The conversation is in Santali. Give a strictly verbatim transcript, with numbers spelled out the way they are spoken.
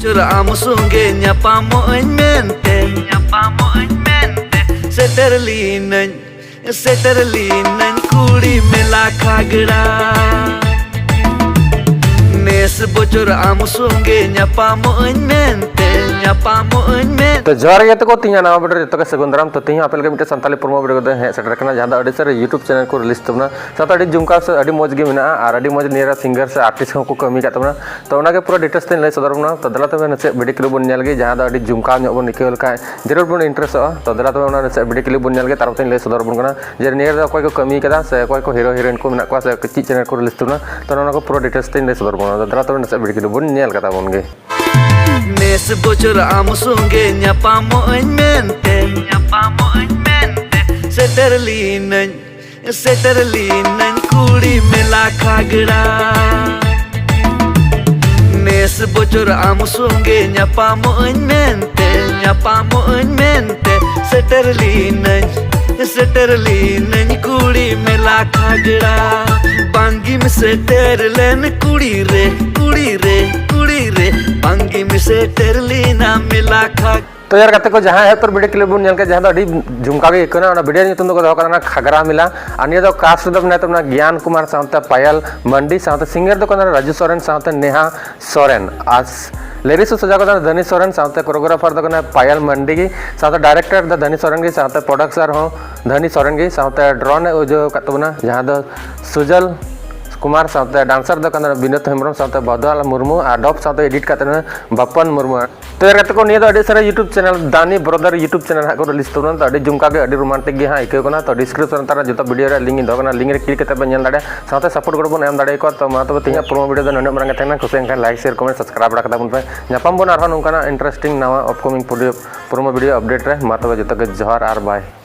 ᱪᱚᱨ ᱟᱢ ᱥᱚᱸᱜᱮ ᱧᱟᱯᱟᱢᱚᱜ ᱟᱹᱧ ᱢᱮᱱᱛᱮ, ᱧᱟᱯᱟᱢᱚᱜ ᱟᱹᱧ ᱢᱮᱱᱛᱮ, ᱥᱮᱴᱮᱨ ᱞᱤᱱᱟᱹᱧ, ᱥᱮᱴᱮᱨ ᱞᱤᱱᱟᱹᱧ ᱠᱩᱲᱤ ᱢᱮᱞᱟ ᱠᱷᱟᱜᱽᱲᱟ᱾ ᱱᱮᱥ ᱵᱚᱪᱷᱚᱨ ᱟᱢ ᱥᱚᱸᱜᱮ ᱧᱟᱯᱟᱢᱚᱜ ᱟᱹᱧ ᱢᱮᱱᱛᱮ, ᱧᱟᱯᱟᱢᱚᱜ ᱟᱹᱧ ᱢᱮᱱᱛᱮ᱾ ᱛᱚ ᱡᱚᱦᱟᱨ ᱜᱮ ᱜᱟᱛᱮ ᱠᱚ, ᱛᱮᱦᱮᱧᱟᱜ ᱱᱟᱣᱟ video ᱨᱮ ᱡᱚᱛᱚ ᱜᱮ ᱥᱟᱹᱜᱩᱱ ᱫᱟᱨᱟᱢ᱾ ᱛᱚ ᱛᱮᱦᱮᱧ ᱟᱯᱮ ᱞᱟᱹᱜᱤᱫ ᱢᱤᱫᱴᱮᱱ ᱥᱟᱱᱛᱟᱲᱤ promo video ᱫᱚ ᱦᱮᱡ ᱥᱮᱴᱮᱨ ᱟᱠᱟᱱᱟ, ᱡᱟᱦᱟᱸ ᱫᱚ ᱟᱹᱰᱤ ᱥᱟᱹᱨᱤ YouTube channel ᱠᱚ release ᱛᱟᱵᱚᱱᱟ, ᱥᱟᱶᱛᱮ ᱟᱹᱰᱤ ᱡᱷᱩᱢᱠᱟᱣ ᱥᱮ ᱟᱹᱰᱤ ᱢᱚᱡᱽ ᱜᱮ ᱢᱮᱱᱟᱜᱼᱟ ᱟᱨ ᱟᱹᱰᱤ ᱢᱚᱡᱽ ᱱᱤᱭᱟᱹ ᱨᱮ singer ᱥᱮ artist ᱦᱚᱸᱠᱚ ᱠᱟᱹᱢᱤ ᱠᱟᱜ ᱛᱟᱵᱚᱱᱟ᱾ ᱛᱚ ᱚᱱᱟᱜᱮ ᱯᱩᱨᱟᱹ details ᱛᱮᱧ ᱞᱟᱹᱭ ᱥᱚᱫᱚᱨ ᱟᱵᱚᱱᱟ᱾ ᱛᱚ ᱫᱮᱞᱟ ᱛᱚᱵᱮ ᱱᱟᱥᱮᱭᱟᱜ video clip ᱵᱚᱱ ᱧᱮᱞ ᱜᱮ, ᱡᱟᱦᱟᱸ ᱫᱚ ᱟᱹᱰᱤ ᱡᱷᱩᱢᱠᱟᱣ ᱧᱚᱜ ᱵᱚᱱ ᱟᱹᱭᱠᱟᱹᱣ ᱞᱮᱠᱷᱟᱱ ᱡᱟᱹᱨᱩᱲ ᱵᱚᱱ interestᱚᱜᱼᱟ᱾ ᱛᱚ ᱫᱮᱞᱟ ᱛᱚᱵᱮ ᱚᱱᱟ ᱱᱟᱥᱮᱭᱟᱜ video clip ᱵᱚᱱ ᱧᱮᱞ ᱜᱮ, ᱛᱟᱨᱯᱚᱨ ᱛᱮᱧ ᱞᱟᱹᱭ ᱥᱚᱫᱚᱨ ᱟᱵᱚᱱ ᱠᱟᱱᱟ ᱡᱮ ᱱᱤᱭᱟᱹ ᱨᱮᱫᱚ ᱚᱠᱚᱭ ᱠᱚ ᱠᱟᱹᱢᱤ ᱠᱟᱫᱟ ᱥᱮ ᱚᱠᱚᱭ ᱠᱚ hero heroine ᱠᱚ ᱢᱮᱱᱟᱜ ᱠᱚᱣᱟ ᱥᱮ ᱪᱮᱫ channel ᱠᱚ release ᱛᱟᱵᱚᱱᱟ᱾ ᱛᱚ ᱱᱚᱣᱟ ᱠᱚ ᱯᱩᱨᱟᱹ details ᱛᱮᱧ ᱞᱟᱹᱭ ᱥᱚᱫᱚᱨ ᱟᱵᱚᱱ ᱠᱟᱱᱟ᱾ ᱛᱚ ᱫᱮᱞᱟ ᱛᱚᱵᱮ ᱱᱟᱥᱮᱭᱟᱜ video clip ᱵᱚᱱ ᱧᱮᱞ ᱠᱟᱛᱟ ᱵᱚᱱ ᱜᱮ᱾ ᱱᱮᱥ ᱵᱚᱪᱷᱚᱨ ᱟᱢ ᱥᱚᱸᱜᱮ ᱧᱟᱯᱟᱢᱚᱜ ᱟᱹᱧ ᱢᱮᱱᱛᱮ, ᱧᱟᱯᱟᱢᱚᱜ ᱟᱹᱧ ᱢᱮᱱᱛᱮ, ᱥᱮᱴᱮᱨ ᱞᱤᱱᱟᱹᱧ, ᱥᱮᱴᱮᱨ ᱞᱤᱱᱟᱹᱧ ᱠᱩᱲᱤ ᱢᱮᱞᱟ ᱠᱷᱟᱜᱽᱲᱟ᱾ ᱱᱮᱥ ᱵᱚᱪᱷᱚᱨ ᱟᱢ ᱥᱚᱸᱜᱮ ᱧᱟᱯᱟᱢᱚᱜ ᱟᱹᱧ ᱢᱮᱱᱛᱮ, ᱧᱟᱯᱟᱢᱚᱜ ᱟᱹᱧ ᱢᱮᱱᱛᱮ, ᱥᱮᱴᱮᱨ ᱞᱤᱱᱟᱹᱧ, ᱥᱮᱴᱮᱨ ᱞᱤᱱᱟᱹᱧ ᱠᱩᱲᱤ ᱢᱮᱞᱟ ᱠᱷᱟᱜᱽᱲᱟ᱾ ᱵᱟᱝᱜᱤᱢ ᱥᱮᱴᱮᱨ ᱞᱮᱱ ᱠᱩᱲᱤ ᱨᱮ, ᱠᱩᱲᱤ ᱨᱮ, ᱠᱩᱲᱤ ᱨᱮ, ᱵᱟᱝᱜᱤᱢ ᱥᱮᱴᱮᱨ ᱞᱮᱱᱟ ᱢᱮᱞᱟ ᱠᱷᱟᱜᱽᱲᱟ᱾ ᱛᱚ ᱭᱟᱨ ᱜᱟᱛᱮ ᱠᱚ, ᱡᱟᱦᱟᱸ ᱮᱦᱚᱵ ᱩᱛᱟᱹᱨ video clip ᱵᱚᱱ ᱧᱮᱞ ᱠᱮᱫ, ᱡᱟᱦᱟᱸ ᱫᱚ ᱟᱹᱰᱤ ᱡᱷᱩᱢᱠᱟᱣ ᱜᱮ ᱟᱹᱭᱠᱟᱹᱣ ᱮᱱᱟ, ᱚᱱᱟ video ᱧᱩᱛᱩᱢ ᱫᱚᱠᱚ ᱫᱚᱦᱚ ᱠᱟᱫᱟ ᱠᱷᱟᱜᱽᱨᱟ ᱢᱮᱞᱟ᱾ ᱟᱨ ᱱᱤᱭᱟᱹ ᱫᱚ cast ᱨᱮᱫᱚ ᱢᱮᱱᱟᱭ ᱛᱟᱵᱚᱱᱟ ᱜᱮᱭᱟᱱ ᱠᱩᱢᱟᱨ ᱥᱟᱶᱛᱮ ᱯᱟᱭᱟᱞ ᱢᱟᱱᱰᱤ, ᱥᱟᱶᱛᱮ singer ᱫᱚ ᱠᱟᱱᱟ ᱨᱟᱡᱩ ᱥᱚᱨᱮᱱ ᱥᱟᱶᱛᱮ ᱱᱮᱦᱟ ᱥᱚᱨᱮᱱ᱾ ᱟᱨ lyrics ᱥᱟᱡᱟᱣ ᱠᱟᱫᱟ ᱫᱷᱟᱱᱤ ᱥᱚᱨᱮᱱ, ᱥᱟᱶᱛᱮ choreographer ᱫᱚ ᱠᱟᱱᱟ ᱯᱟᱭᱟᱞ ᱢᱟᱱᱰᱤ ᱜᱮ, ᱥᱟᱶᱛᱮ director ᱫᱚ ᱫᱷᱟᱱᱤ ᱥᱚᱨᱮᱱ ᱜᱮ, ᱥᱟᱶᱛᱮ producer ᱦᱚᱸ ᱫᱷᱟᱱᱤ ᱥᱚᱨᱮᱱ ᱜᱮ, ᱥᱟᱶᱛᱮ drone ᱮ ᱩᱡᱟᱹᱣ ᱟᱠᱟᱫ ᱛᱟᱵᱚᱱᱟ ᱡᱟᱦᱟᱸ ᱫᱚ ᱥᱩᱡᱚᱞ ᱠᱩᱢᱟᱨ, ᱥᱟᱶᱛᱮ dancer ᱫᱚ ᱠᱟᱱᱟ ᱵᱤᱱᱳᱫ ᱦᱮᱢᱵᱨᱚᱢ, ᱥᱟᱶᱛᱮ ᱵᱟᱫᱷᱣᱟᱞ ᱢᱩᱨᱢᱩ, ᱟᱨ dub ᱥᱟᱶᱛᱮ edit ᱠᱟᱜ ᱛᱟᱵᱚᱱᱟ ᱵᱟᱯᱚᱱ ᱢᱩᱨᱢᱩ᱾ ᱛᱚ ᱭᱟᱨ ᱜᱟᱛᱮ ᱠᱚ, ᱱᱤᱭᱟᱹ ᱫᱚ ᱟᱹᱰᱤ ᱥᱟᱹᱨᱤ YouTube channel, ᱫᱟᱱᱤ Brother YouTube channel ᱦᱟᱸᱜ ᱠᱚ release ᱛᱟᱵᱚᱱᱟ᱾ ᱛᱚ ᱟᱹᱰᱤ ᱡᱷᱩᱢᱠᱟᱣ ᱜᱮ, ᱟᱹᱰᱤ romantic ᱜᱮ ᱦᱟᱸᱜ ᱟᱹᱭᱠᱟᱹᱣ ᱠᱟᱱᱟ᱾ ᱛᱚ description ᱨᱮ ᱡᱚᱛᱚ video ᱨᱮ link ᱤᱧ ᱫᱚᱦᱚ ᱠᱟᱱᱟ, link ᱨᱮ click ᱠᱟᱛᱮ ᱯᱮ ᱧᱮᱞ ᱫᱟᱲᱮᱭᱟᱜᱼᱟ, ᱥᱟᱶᱛᱮ support ᱜᱚᱲᱚ ᱵᱚᱱ ᱮᱢ ᱫᱟᱲᱮᱭᱟᱠᱚᱣᱟ᱾ ᱛᱚ ᱢᱟ ᱛᱚᱵᱮ ᱛᱮᱦᱮᱧᱟᱜ promo video ᱫᱚ ᱱᱩᱱᱟᱹᱜ ᱢᱟᱨᱟᱝ ᱜᱮ ᱛᱟᱦᱮᱸ ᱠᱟᱱᱟ᱾ ᱠᱩᱥᱤᱭᱮᱱ ᱠᱷᱟᱱ like, share, comment, subscribe ᱵᱟᱲᱟ ᱠᱟᱛᱟ ᱵᱚᱱ ᱯᱮ᱾ ᱧᱟᱯᱟᱢ ᱵᱚᱱ ᱟᱨᱦᱚᱸ ᱱᱚᱝᱠᱟᱱᱟᱜ interesting ᱱᱟᱣᱟ upcoming video, promo video update ᱨᱮ᱾ ᱢᱟ ᱛᱚᱵᱮ ᱡᱚᱛᱚ ᱜᱮ ᱡᱚᱦᱟᱨ ᱟᱨ bye᱾